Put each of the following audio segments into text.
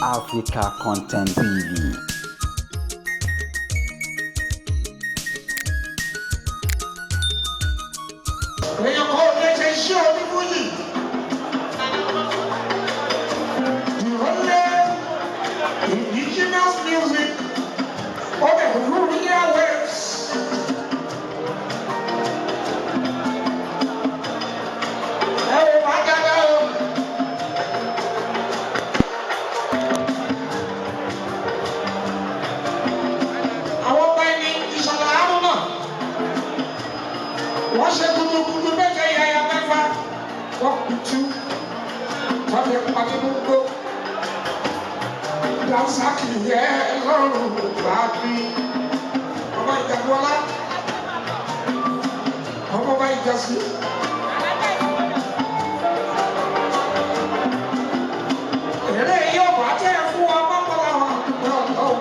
Africa Content TV. Èèyàn kan ò lè ṣe iṣẹ́ onífújì. The only indigenous music of the rural waves. Ẹ wò wá dáadáa o. Àwọn ọba ẹni Ìṣọ̀lá Haruna wọ́n ṣe gudugudu méje yàyà mẹ́fà, wọ́n kutu wọ́n fi pàdé gbogbo dansaki yẹ lọ́rùn bá bí ọba ìjàgbọ́lá ọmọ bá ìjàsí. Èrè yóò bá tẹ̀ fún wa mọ́kànlá wọn àdúgbò ọ̀dọ́.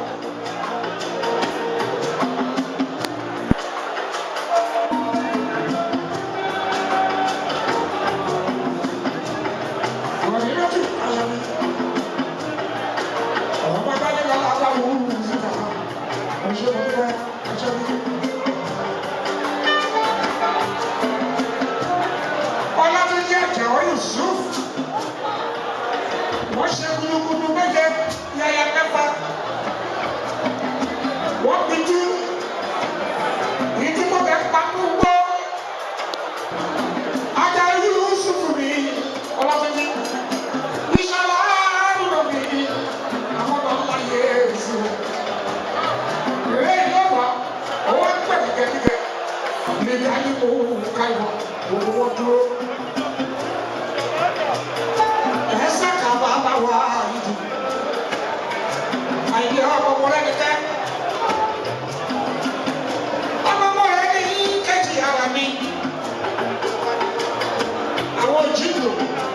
Ọlátúnjí Àjàó Yusuf, wọ́n ṣe gudugudu méje yàyà mẹ́fà, wọ́n pitú ìdí tó bẹ pa gbogbo Àjàó Yusuf ní Ọlátúnjí Ìṣọ̀lá Haruna mi àwọn ọmọ ńlá Yéésù. Eré ìlọ́wà owó ń pè kíkẹ́kíkẹ́ níbi ayé kò wù ká ìwọ̀n òun wọ́n dúró. Ẹsẹ̀ kàbá bá wà ìdù. Àyè ọmọ ọmọ rẹ̀ nìkẹ́. Ọmọ ọmọ rẹ̀ ní kejì ara mi. Àwọn jíjù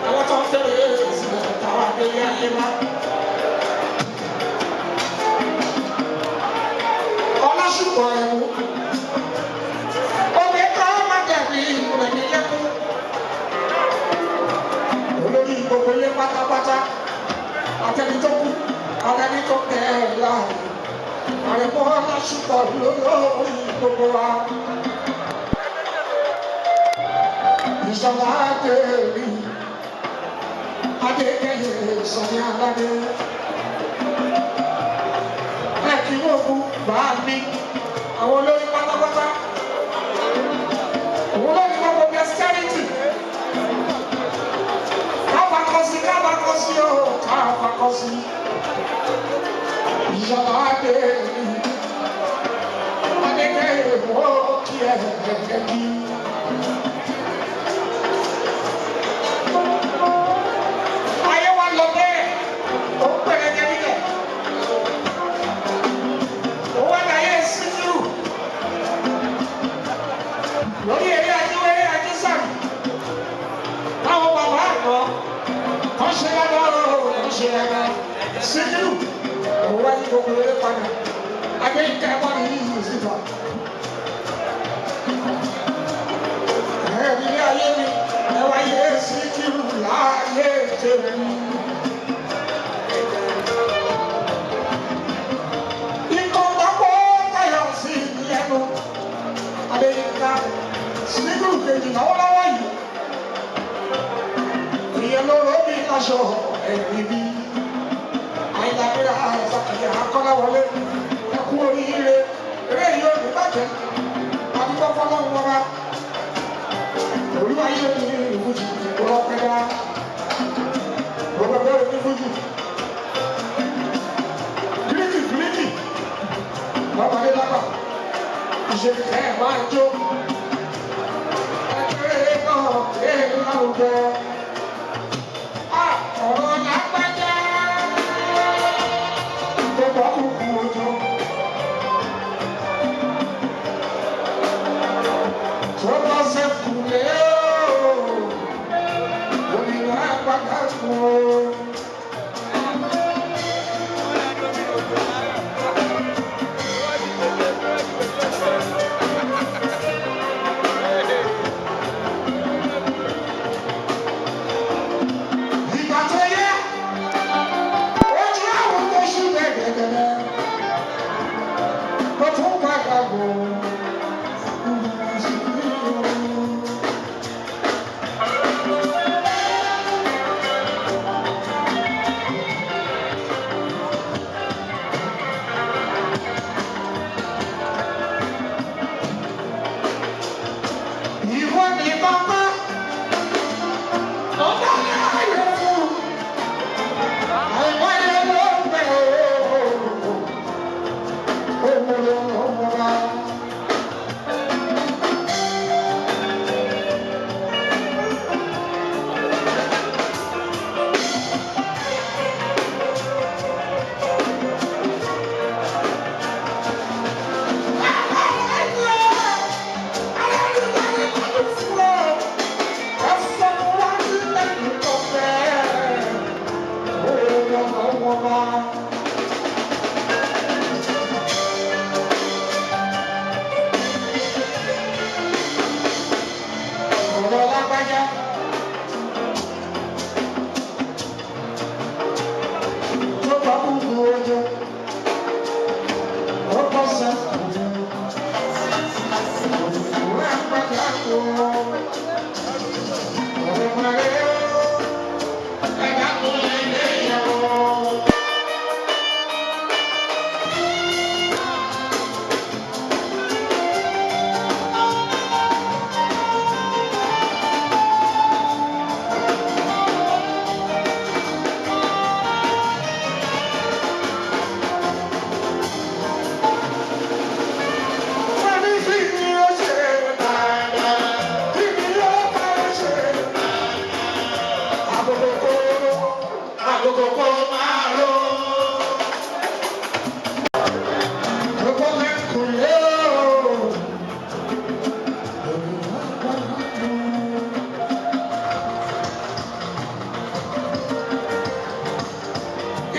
àwọn tó ń fẹ́rẹ̀ sílẹ̀ táwọn abẹ́lé ayé wá. Ọlásùpọ̀ ẹ̀mú. Omi kọ́ má dàbí ìrẹ̀ ní lẹ́kún. Olórí gbogbo ilé pátápátá. Àtẹni tó kú, àtẹni tó tẹ̀ ẹ́ láàyè. Àrẹ̀mọ́ Ọlásùpọ̀ lórí gbogbo wa. Ìṣọ̀lá Adéèmí, Adékẹ́yẹ Sọ̀ní Aládé. Ẹ kì í wọ́n bá mi, àwọn olórí pátápátá. Òun ló ní gbogbo austerity. Kábà kọ sí, kábà kọ sí o, kábà kọ sí. Ìṣọ̀lá Adéèmí, Adékẹ́yẹ wọ́n kí ẹ gẹ́gẹ́ bí. Ayé wa lọ bẹ́ẹ̀, ó ń pèrè jẹ́nìkẹ̀. Ó wá láyé Síkírù. Lórí eré ajíwéré ajísàmì. Táwọn bàbá àná kan ṣe dáadáa o, kan ṣe dáadáa. Síkírù, òun wá ní gbogbo eré padà. Adéyínká wà ní yìí síta. Ẹ̀rí ilé ayé mi, ẹ wáyé Síkírù láyé tèmi. Ikọ̀ gbàgbọ́ tayọ̀ sí lẹ́nu. Adéyínká Síkírù kejì lọ́wọ́lọ́wọ́ yìí. Ìyẹn ló rọ́ mi láṣọ ẹ̀rí mi. Àyìnlámíra Àìsàkìyà Akọ́láwọlé. Ẹ kú oríire. Eré yìí ò ní bàjẹ́. Adúgbò fọlọ́run wọra. Olúwayé mi ìfújì ọlọ́pẹ́dá. Gbogbo bẹ́ẹ̀ ní fújì. Gíríkì gíríkì. Lọ́mọdé lágbà. Ìṣèlú ẹ̀ máa jó. Ẹgbẹ́ náà ẹ̀ láwùjọ. Ọ̀rọ̀ lágbájá. Gbogbo kúkú ojú. Tó bá ṣe kùlé o, òmìnira padà kú o. Agogo kó máa ró. Gbogbo lẹ́kùnlé o.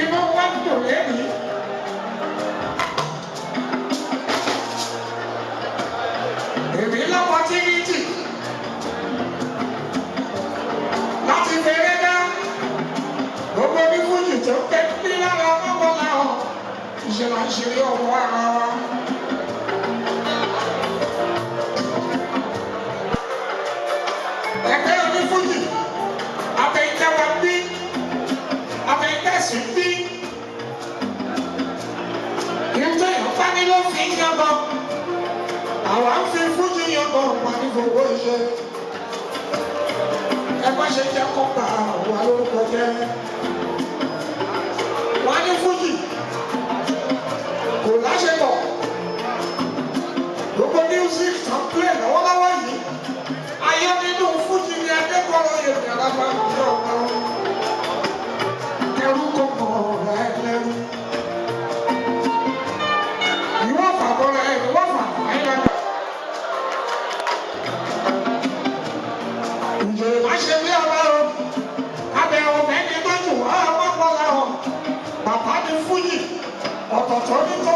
Inú wa ń dùn lẹ́yìn. Èmi lọ́pọ̀tínítì láti fèrè dá gbogbo ní fújì tó pé ní lára mọ́kànlá ọ̀ ìṣẹ̀lẹ̀ àṣírí ọ̀wọ́ ara wa. Ẹgbẹ́ onífújì àtẹ̀yìntẹ́wà ń bí àtẹ̀yìntẹ́sì ń bí ìjọ ìfani ló fi ń yanbọ àwa ń fi fújì yanbọ wà ní gbogbo iṣẹ́ ẹ má ṣe jẹ́ kó pa àwa lórúkọ jẹ́ wà ní fújì kò láṣepọ̀ gbogbo music tó ń play lọ́wọ́lọ́wọ́ yìí ayé nínú fújì ni adékọ̀ọ́ yorùbá lábá ní ọ̀gá ẹrú kò mọ̀ ọ̀rọ̀ ẹ lẹ́rú. Ìwọ fà bọ́lá ẹ ìwọ fà ayélujára. Ǹjẹ́ má ṣe bí ọba o? Abẹ ọbẹ̀ ni tó jù wá ọmọ bọ́lá o. Bàbá ni fújì ọ̀tọ̀tọ̀ ní tó